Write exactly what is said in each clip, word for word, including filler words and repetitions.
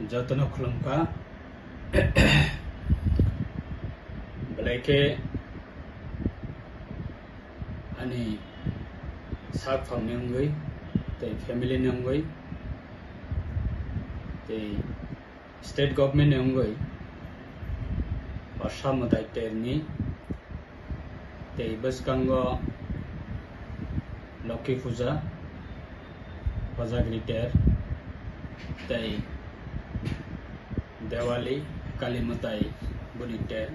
Jotono khulumkha. Belai khe ani sak phangni wngwi tei family ni wngwi tei state government ni wngwi Osha mwtai terni tei bwskango Lokhi Puja, Hojagri ter tei Diwali, Kali mwtai boni ter.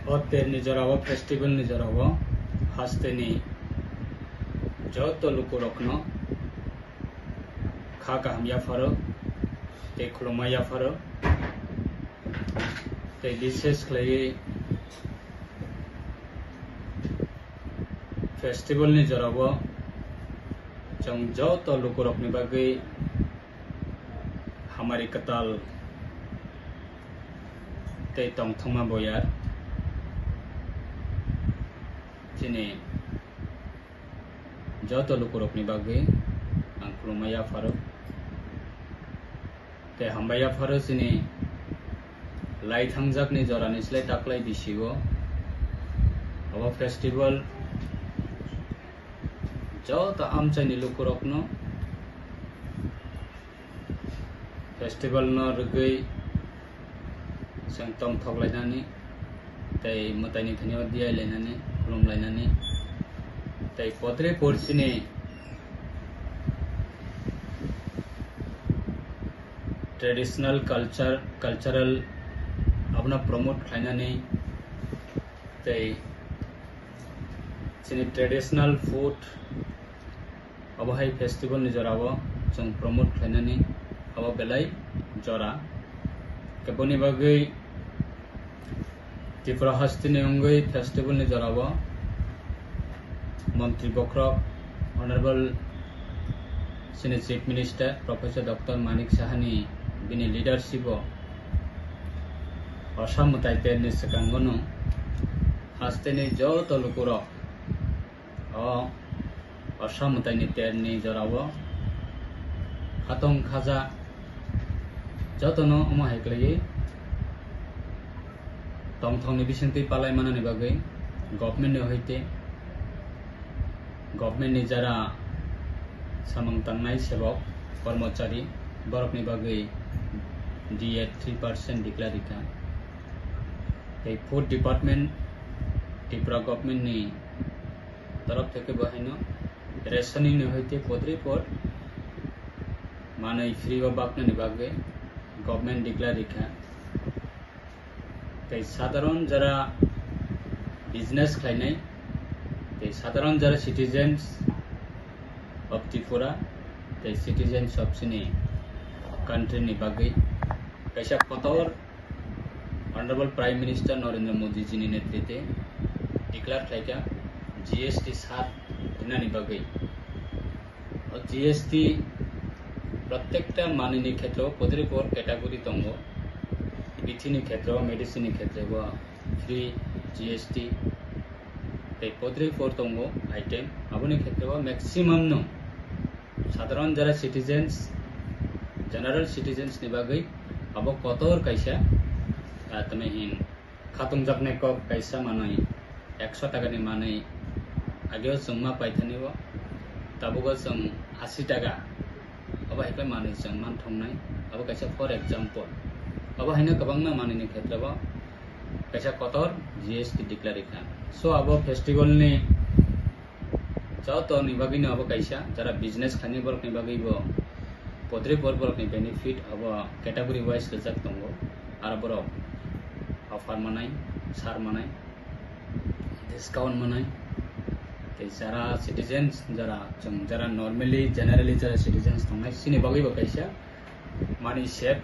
O terni jorao, festival ni jorao hasteni joto lukurokno kha kaham yapharo tei khulumma yapharo tei bishesh khlaiwi festival ni jorao chwng joto lukurokni bagwi hamari kwtal tei tongthokma boyar chini joto lukurokni bagwi ang khulumma yapharo. Tei hambai yapharo chini lai thangjakni jorani slai taklai bisio abo festival joto amchaini lukurokno festival no rwgwi chwng tongthok lainani tei mwtaini thani o diyai lainani, khulum lainani tei podre porchini traditional culture, cultural abono promote khlainani tei chini traditional food abo hai festival ni jorao chwng promote khlainani abo belai jora. Khe boni bagwi Tripura hasteni wngwi festival ni jorao Montri Bokhorok Honorable chini Chief Minister Professor Doctor Manik Sahani bini leadership o Osha mwtai terni swkango no hasteni joto lukurok o Osha mwtaini terni jorao khatong khaja jotono omo hai khlaiwi tongthokni bisingtwi palai manani bagwi government ni hoite government ni jara samung tangnai sebok kormochari borokni bagwi D A three percent declare rikha. Tei food department Tripura government ni torof theke bo haino rationing ni hoite podri pod manwi free o baknani bagwi government declare rikha. Tei sadharon jara business khlainai, tei sadharon jara citizens of Tripura, tei citizens of chini country ni bagwi kaisa kotor Honorable Prime Minister Narendra Modi ji ni netrite declare khlaikha G S T sat rinani bagwi. O G S T protekta manwini khetreo podri por category tongo. Bithi ni khetreo, medicine ni khetreo free G S T tei podri por tongo item. Aboni khetreo maximum no sadharon jara citizens, general citizens ni bagwi abo kotor kaisa, ah, tamo hin khatungjaknai kok kaisa manwi ekso taka ni manwi ageo chwng ma paithani o, tabugo chwng asi taka abo hai khe manwi chwng manthoknai, abo kaisa for example. Abo haino kwbangma manwini khetreo kaisa kotor G S T declare kha. So abo festival ni joto ni bagwi no abo kaisa, jara business khlainai borok ni bagwi bo podri por borok ni benefit abo category wise rijak tongo. Aro borok offer manai, sar manai, discount manai. Tei jara citizens, jara chwng jara normally, generally jara citizens tongnai, chini bagwi bo kaisa money save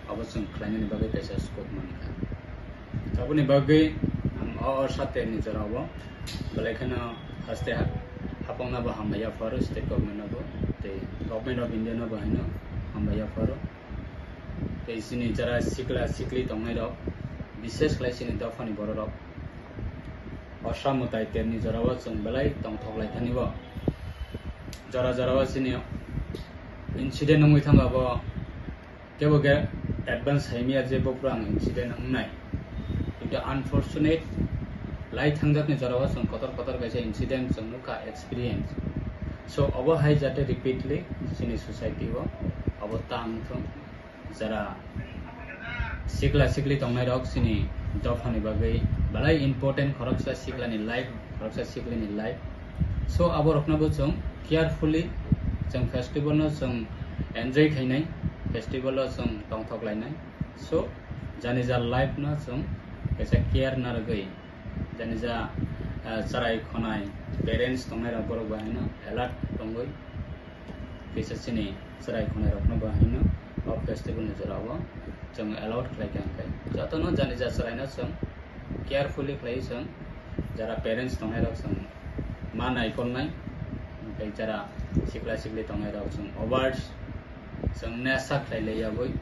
abo chwng khlainani bagwi kaisa scope mankha. Aboni bagwi ang o, o saterni jorao belai kheno haste ha-, hapoknabo hambai yapharo state government nobo tei Government of India nobo haino hambai yapharo. Tei chini jara sikla sikli tongnairok, bishesh khlai chini dophani bororok Osha mwtai terni jorao chwng belai tongthok lai thani bo. Jora jorao chini Incident wngwi thangba bo kebo khe advance saimaya je bo phuru ang incident wngnai. Kintu unfortunate, lai thangjakni jorao chwng kotor kotor kaisa incident chwng nukha, experience. So obo hai jate repeatly chini society o obo ta wngthung. Jara sikla sikli tongnai rok chini dophani bagwi belai important, khoroksa siklani life, khoroksa siklini life. So abo rokno bo chwng carefully chwng festival no chwng enjoy khainai, festival o chwng tongthok lainai. So jani ja life no chwng kaisa care narwgwi, jani ja, ah, chwrai khonai parents tongnai rok borok bo haino alert tongwi kisa chini chwrai khonai rokno bo haino o festival ni jora o chwng alert khlai kha, hwnkhe jotono jani ja chwraino chwng carefully khlai chwng jara parents tongnai rok chwng ma naikolnai, hwnkhe jara sikla sikli tongnai rok chwng over chwng nesa khlai lai yagwi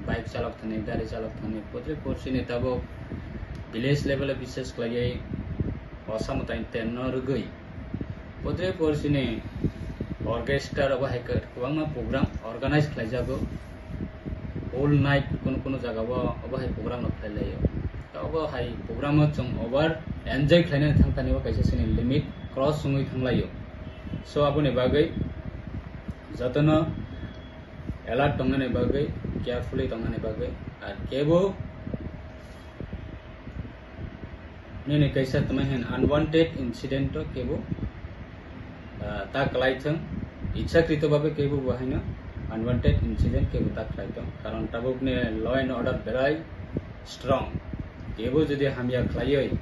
bike chalok thani, gari chalok thani, putri porsi ni tabuk village level o bises khlaiwi osa mwtai tenno rwgwi putri porsi ni orchestra obo hai kwbangma program organize khlaijago, whole night kunu kunu jaga o obo hai program rok khlai laio. Ta obo hai program o chwng over enjoy khlainani thang thani o kaisa chini limit cross wngwi thang laio. So aboni bagwi jotono alert tongnani bagwi, carefully tongnani bagwi, ar kebo nini kaisa tongmani hin unwanted incident o kebo, ah, ta kwlai thung, ichhakrito babe kebo bo haino unwanted incident kebo ta khlai thung, karon tabukni law and order belai strong, kebo jodi hamya khlaiwi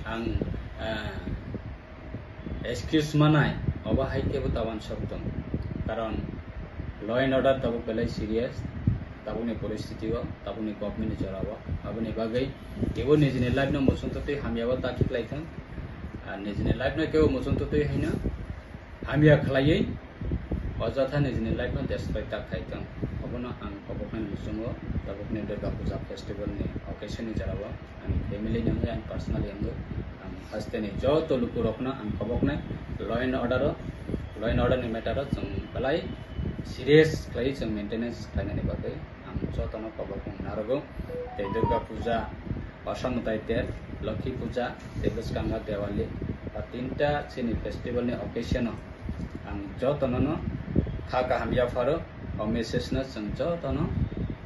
ang, ah, excuse manai, obo hai kebo ta uansuk tong. Karon law and order tabuk belai serious, tabukni poristiti o, tabukni government ni jora o. Aboni bagwi kebo nijini life no muchungtwi hamya o ta khiklai thung. Ar nijini life no kebo muchungtwi haino hamya khlaiwi ojotha nijini life no destroy ta khai thung. Obono ang koboknai muchungo, tabukni Durga Puja festival ni occasion ni jora o. Ani family ni wngwi, ani personally wngwi, ang haste ni joto luku rokno ang koboknai law and order o, law and order ni matter o chwng belai serious khlaiwi chwng maintenance khlainani bagwi ang jotono koboknai narwgo. Tei Durga Puja, Osa Mwtai Ter, Lokhi Puja, tei bwskango Diwali, o tinta chini festival ni occasion o ang jotono no kha kaham yapharo. O message no chwng jotono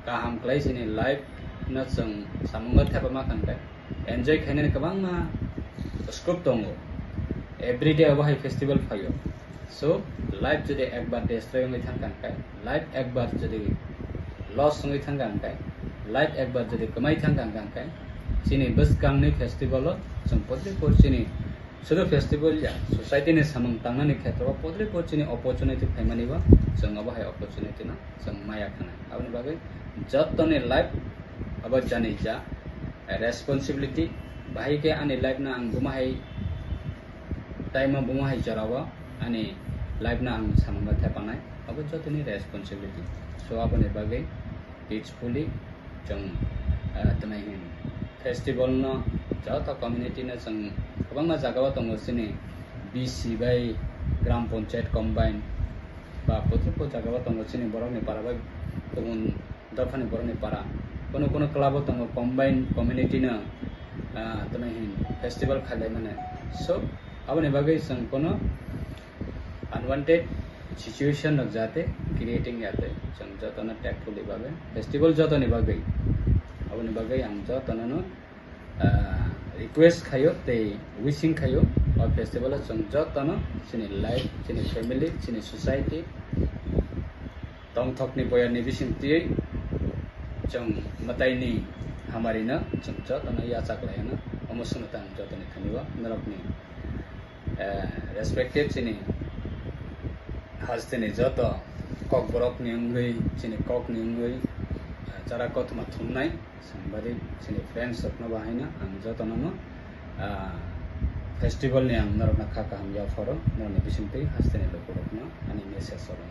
kaham khlai chini life no chwng samungo thepama khan khe enjoy khainani kwbangma scope tongo. Everyday obo hai festival phaio. So life jodi ekbar destroy wngwi thang khan khe, life ekbar jodi loss wngwi thang khan khe, life ekbar jodi kwmai thang khan khe, chini bwskangni festival o chwng putri por chini sudu festival ya, society ni samung tangnani khetro o putri por chini opportunity phaimani bo chwng obo hai opportunity no chwng maya khanai. Aboni bagwi jottoni life abo jani ja responsibility, bahai khe ani life no ang buma hai time o buma hai jora o ani life no ang samung bai thepanai, abo jottoni responsibility. So aboni bagwi peacefully chwng, ah, twnai hin festival no joto community no chwng kwbangma jaga o tongo chini B C bai gram panchayat combine ba puthupo jaga o tongo chini borok ni para bai kubun dophani borok ni para, kuno kuno club o tongo combine community no, ah, twnai hin festival khalai mane. So aboni bagwi chwng kuno unwanted situation rok jate creating yate chwng jotono tactfully bagwi festival jotoni bagwi, aboni bagwi ang jotono no, ah, request khaio tei wishing khaio o festival o chwng jotono chini life, chini family, chini society tongthokni boyarni bisingtwi chwng mwtaini hamarino chwng jotono yachak laino. Omo swngno tang jotoni thani o norokni, eh, respected chini hasteni joto kokborokni wngwi, chini kokni wngwi, eh, chara kothoma thumnai sambadi chini friends rokno bahaino ang jotono no, ah, festival ni ang norokno kha kaham yapharo, norokni bisingtwi hasteni lukurokno ani message rok.